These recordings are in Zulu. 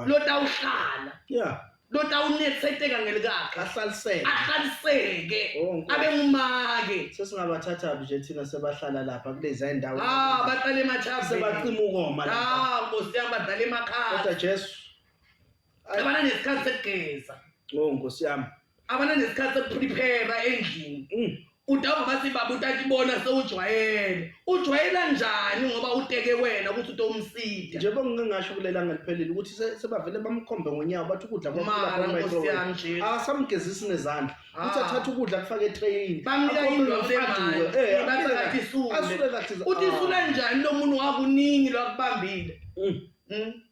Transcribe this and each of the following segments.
oyi-one. Lotawuhlala. Yeah. Lotawunetseteka ngelikakhe. Ahlaliseke. Ahlaliseke. Oh, Nkosi. Abe ngumake. Sesingabathatha nje thina sebahlala lapha kulezi ndawo. Ah, bahlala emathaveni. Sebacima ukoma lapha. Ah, Nkosi yami badlala emakhaya. Kodwa Jesu. Abana nesikhathi sekugeza. Oh Nkosi yami. Abana nesikhathi sekuprepare endlini. Utawuva bathi baba utatibona sewujwayele. Ujwayela njani ngoba uteke wena ukuthi utomsida. Njengoba ngike ngasho kulelanga liphelile ukuthi sebavele bamkhombe ngonyawo bathi ukudla kwakho Mara lapha Nkosi ku-microwave. yami Jesu. Asamgezisi nezandla. Uthi Ah. athathe ukudla kufake etreyini. Bamnika Akhombe indwangu ngomfaduko. lemali. Eh, Bathi amnike kathi kahle. isule. Asule kahle. Uthi Ah. isula njani lo muntu wakuningi lwakubambile.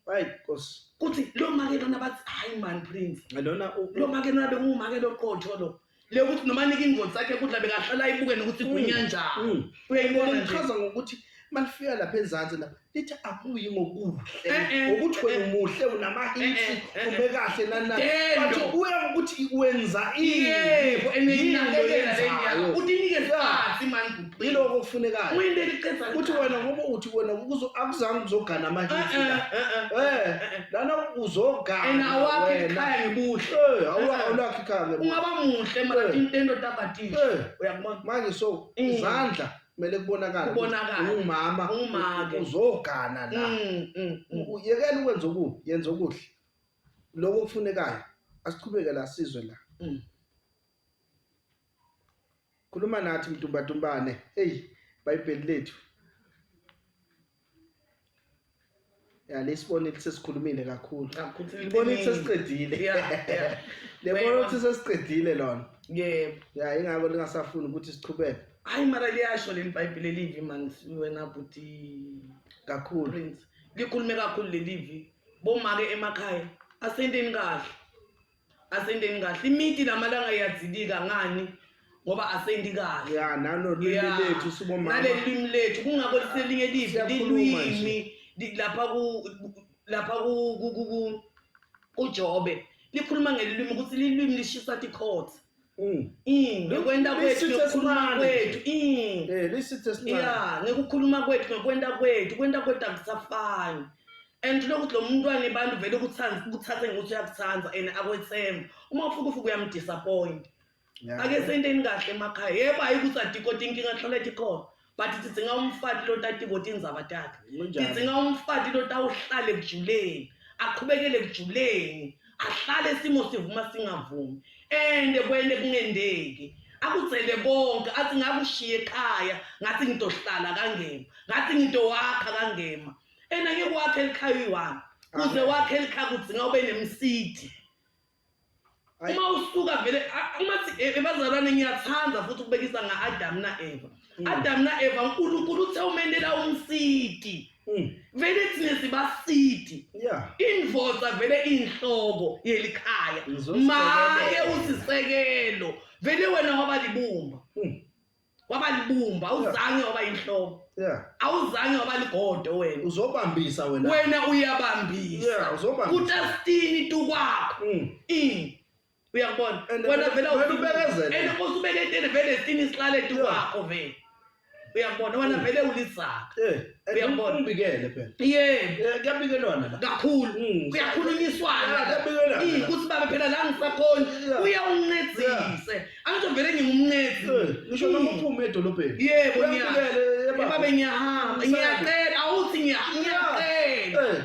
Hayi Nkosi. Kuthi lo make lona bathi hayi man Prince. Lona Lo make lona bekungumake loqotho lo. Le ukuthi noma nika ingoti sakhe kudla bekahlala ayibuke nokuthi igwinya njani. Uyayibona nje. Lichaza ngokuthi malifika lapha ezansi lapha lithi akuyi ngokuhle Eh, eh, ngokuthi wena eh, umuhle unama-hips Eh, eh, eh, ume kahle nani nani Tendo. but kuya ngokuthi wenza ini Yebo, Yini eneyinakekela oyenzayo. leyo. Uthi inike isikhathi man Prince. Yiloko okufunekayo Uyinto eliqeda ukuthi wena ngoba uthi wena akuzange kuzogana ama-hips Eh, la. eh, eh. Eh, lana uzogana And awakho wena. ikhaya ngebuhle. Eh, awulakho ikhaya ngebuhle. Ungaba muhle mara Eh. intendo tabatisha. Eh. Uyakubona? Manje so Mm. izandla kumele kubonakale Kubonakale. ungumama Ungumake. uzogana la. Yekela ukwenza okubi, yenza okuhle. Lokho okufunekayo asiqhubeke la sizwe la. Khuluma nathi Mtumbadumbane. Hey, iBhayibheli lethu. Ya lesibonile sesikhulumile kakhulu. Kakhulu Libonile sesiqedile. Yeah, yeah. Lebona ukuthi sesiqedile lona. Yebo. Ya ingakho lingasafuni ukuthi siqhubeke Hayi mara liyasho leli Bhayibheli elivi man wena bhuti kakhulu. Prince. Likhulume kakhulu lelivi. Bomake emakhaya asenteni kahle. Asenteni kahle. Imiti lamalanga iyadzilika ngani? Ngoba asenti kahle. Ya nalolwimi Yeah. lethu sibomama. Naleli lwimi lethu kungakho liselinye livi Siyakhuluma lilwimi lapha ku lapha ku ku ku ku kuJobe likhuluma ngelilwimi ukuthi lilwimi lishisa tikhotha. Ngekwenta kwethu Lisitha ngekukhuluma esincane. kwethu. Eh, lisitha esincane. Yeah, ngekukhuluma kwethu ngekwenta kwethu, kwenta kwethu akusafani. And lokuthi lo muntwana abantu vele ukuthanza ukuthathe ngokuthi uyakuthanda and akwethemba. Uma ufika ufika uyamdisappoint. Yeah. Ake senteni kahle emakhaya. Yebo hayi ukuthi adikho tinkinga hlala tikhona. But tidzinga umfati lo tatiko tindzaba takhe. Kunjalo. Tidzinga umfati lo tawuhlala ekujuleni, aqhubekele ekujuleni, ahlale isimo sivuma singavumi. And kwente kungendeki. Akudzele konke athi ngakushiya ekhaya ngathi ngitohlala kangema, ngathi ngitowakha kangema. And angeke wakhe elikhaya uyi-one. Kuze Amen. wakhe elikhaya kudzinga ube nemsidi. Ayi. Uma usuka vele uma ebazalwane ngiyathanda futhi ukubekisa nga-Adam na-Eva. Adam na-Eva uNkulunkulu uthe umendela umsidi. Vele thina sibasidi. Yeah. Indvodza vele inhloko yelikhaya. Ngizosisekela. Make usisekelo. Vele wena waba libumba. Waba libumba, awuzange waba inhloko. Yeah. Awuzange waba ligodo wena. Uzobambisa wena. Wena uyabambisa. Yeah, uzobambisa. Kutastini tukwakho. Uyakubona? And Wena vele wena ubekezele. And Nkosi ubeketele vele sitini sihlale tukwakho vele. Uyakubona? Wena vele ulisaka. Eh, and Uyakubona? umbikele phela. Yebo. Eh, kuyabikelwana la. Kakhulu. Kuyakhulunyiswana. Yeah, kuyabikelwana la. Kuthi babe phela la ngisakhona Yeah. uyawuncedise. Angisho vele ngingumncedisi. Eh, ngisho noma uphuma edolobheni. Yebo, Uyabikele, yebo. Babe ngiyahamba, ngiyacela, awuthi ngiyacela. Eh.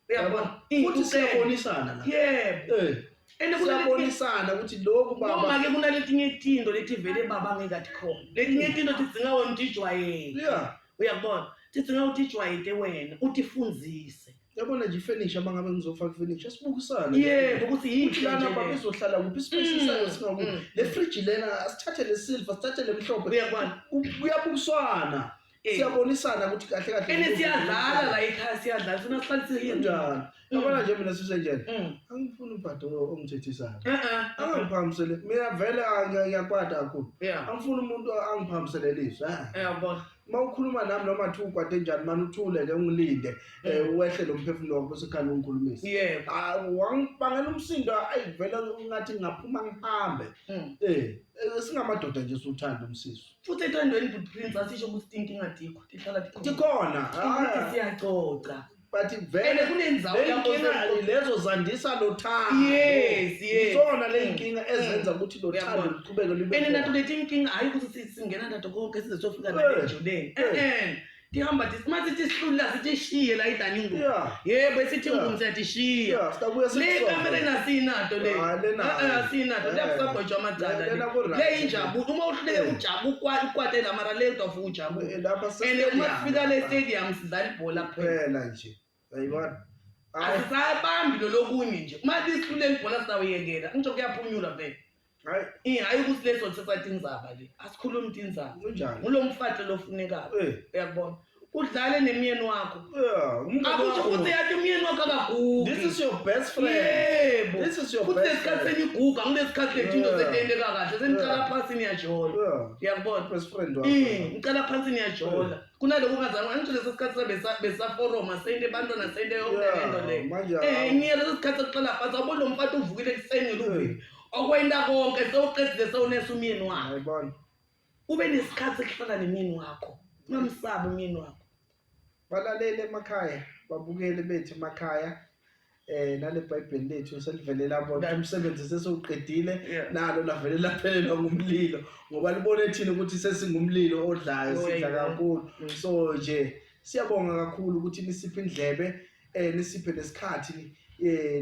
Uyabona? Futhi siyabonisana la. Yebo. Eh. And siyabonisana ukuthi lokhu baba. Noma ke kunaletinye itinto leti vele baba ngeke athi khona. Letinye itinto tidzinga wena utijwayele. Yeah. Uyakubona? Tidzinga utijwayele wena, utifundzise. Yabona nje ifurniture uma ngabe ngizofaka ifurniture sibukisane. Yebo, ukuthi yini Ukuthi lana nje baba le. izohlala kuphi ispace sayo singakuphi. Le fridge lena asithathe le silver, sithathe le mhlophe. Uyakubona? Kuyabukiswana. Eh. Siyabonisana ukuthi kahle kahle. Ene siyadlala la ekhaya siyadlala sina sihlalisile Kunjani? Yabona nje mina sisenjena. Angifuni umbhado ongithethisayo. Eh. Angiphambisele. Mina vele ngiyakwata kakhulu. Yeah. Angifuni umuntu angiphambisele lizwi. Eh. Uyabona? Uma ukhuluma nami noma thi ukwate njani mani uthule ke ungilinde wehle lo mphefumulo wakho bese khani ungikhulumisa. Yebo. Ah, wangibangela umsindo ayi vele ngathi ngingaphuma ngihambe. Eh, singamadoda nje suthanda umsiso. Futhi ethandweni but Prince asisho ukuthi tinkinga tikho, tihlala tikhona. Tikhona. Ukuthi siyacoca. But vele And kunendzawo le lapho nkinga lezo zandisa lo thando. Yes. Izona le nkinga ezenza ukuthi lo thando Uyabona. luqhubeke lube And nato khona. leti nkinga hayi ukuthi singena nato konke size sofika nale ejuleni. Eh, tihamba masithi sihlula sithi shiye la i-dining room. Yebo, esithi room siyatishiya. Yeah, sitabuya Le sikusolve. kamereni asinato le. Ah, lena Eh, asinato. Eh. Liyasagwetshwa amacala Lena le. ku-right. Le injabulo uma uhluleke ujabu ukwatela mara le utawufuka ujabule. Eh, lapha And se-stadium uma sifika le lapha. stadium sidlala ibhola kuphela. Kuphela nje. Uyayibona? Hayi, Asisayibambi lo lokunye nje. Uma lisihlule ibhola sitawuyekela. Ngisho kuyaphunyulwa vele. hayi, Eh, hayi ukuthi leso sithatha indzaba le. Asikhulumi tindzaba. kunjani? Ngulo mfati lofunekayo. Uyakubona? Udlale nemyeni wakho. Yeah, umngani Akusho wakho. ukuthi yathi umyeni wakho akagugi. This is your best friend. Yebo. This is your Futhi best lesikhathi friend. seniguga, kulesikhathi letinto setenteka kahle, seniqala phansi niyajola. Uyakubona? Best friend wakho. Ngiqala phansi niyajola. Kunalokhu ungazange angisho leso sikhathi besaforoma sente bantwana sente yonke lento leyo. Manje Eh, ngiya leso sikhathi sokuqala phansi awubona lo mfati uvukile ekuseni ngeluviki. Okwenta konke sewuqedile sewunesa umyeni wakho. Ayibona. Ube nesikhathi sekuhlala nemyeni wakho. Ungamsabi umyeni wakho. Balalele emakhaya, babukele bethu emakhaya. Nale Bhayibheli lethu selivele labona umsebenzi sesiwuqedile nalo lavele laphelelwa ngumlilo ngoba libone thina ukuthi sesingumlilo odlayo Oh, sidla yeah. kakhulu. So nje siyabonga kakhulu ukuthi nisiphe indlebe, nisiphe nesikhathi,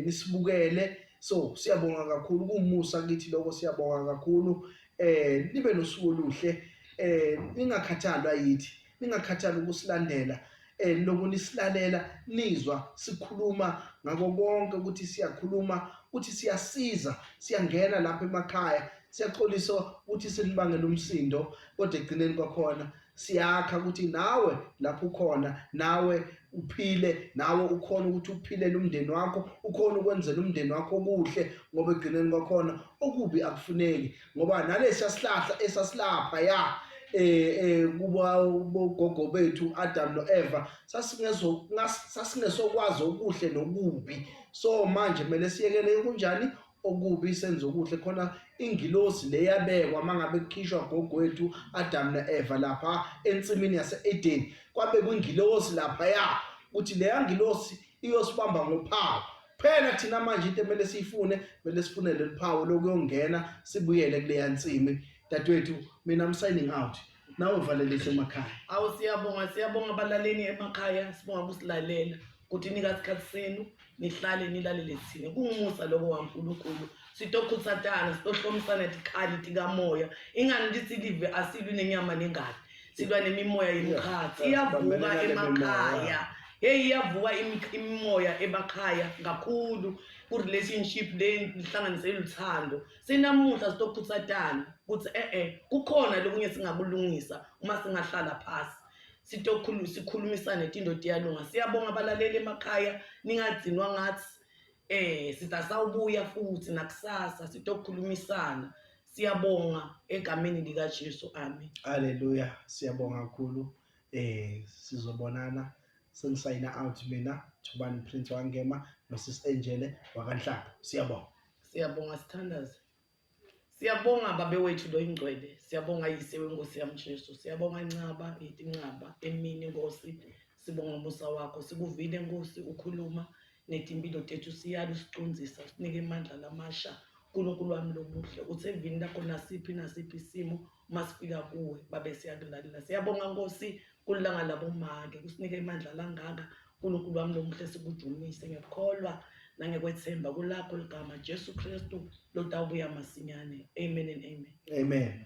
nisibukele. So siyabonga kakhulu, kuwumusa kithi lokho, siyabonga kakhulu. Nibe nosuku oluhle, ningakhathalwa yithi, ningakhathali ukusilandela, lokhu nisilalela nizwa sikhuluma ngako konke ukuthi siyakhuluma, ukuthi siyasiza, siyangena lapha emakhaya, siyaxolisa ukuthi sinibangele umsindo, kodwa ekugcineni kwakhona siyakha ukuthi nawe lapho ukhona nawe uphile, nawe ukhona ukuthi uphilele umndeni wakho, ukhona ukwenzela umndeni wakho okuhle, ngoba ekugcineni kwakhona okubi akufuneki, ngoba nalesiya sihlahla esasilapha ya kuba bogogo bethu Adam noEva sasingesokwazi okuhle nokubi. So manje kumele siyekele kunjani okubi senze okuhle. Khona ingilosi le yabekwa mangabe kukhishwa gogo wethu Adam noEva lapha ensimini yase-Eden, kwabekwa ingilosi lapha ya ukuthi leya ngilosi iyosibamba ngophawu. Phela thina manje into emele siyifune, kumele sifune leli phawu lokuyongena sibuyele kuleya nsimi. Dadewethu, mina I'm signing out. Nawe valelise emakhaya. Awu, siyabonga, siyabonga abalaleli emakhaya, sibonga ukusilalela. Ukuthi nika isikhathi senu nihlale nilalele thina. Kungumusa lokho waNkulunkulu. Sitokhuthazana, sitohlomisana tikhali tikamoya. Ingani lithi live asilwi nenyama nengati. Silwa nemimoya yemkhathi. Iyavuka Bambelana le mimoya. emakhaya. Hey, iyavuka imimoya emakhaya kakhulu ku relationship le ihlanganise luthando. Sinamuhla sitokhuthazana ukuthi kukhona lokunye singakulungisa uma singahlala phasi. Sitokhulu sikhulumisane tinto tiyalunga. Siyabonga abalaleli emakhaya, ningagcinwa ngathi sitasawubuya futhi nakusasa sitokhulumisana. Siyabonga egameni lika Jesu, amen. Hallelujah, siyabonga kakhulu. Sizobonana. Sengisayina out mina, Thobani Prince Wangema noSis Angel wakaNhlapho. Siyabonga. Siyabonga, sithandaze. Siyabonga babe wethu lo ingcwele. Siyabonga yise wenkosi yami Jesu. Siyabonga Ncaba, yithi Ncaba emini Nkosi. Sibonga umusa wakho. Sikuvile Nkosi ukhuluma netimpilo tethu, siyala usicondzisa, usinike amandla lamasha. uNkulunkulu wami lobuhle, uthe evini lakho nasiphi nasiphi isimo uma sifika kuwe babe siyakulalela. Siyabonga Nkosi kulanga labomake kusinike amandla langaka. uNkulunkulu wami lomuhle, sikudumise ngiyakholwa nangekwethemba kulakho ligama Jesu Kristu lotawubuya masinyane. Amen and amen. Amen.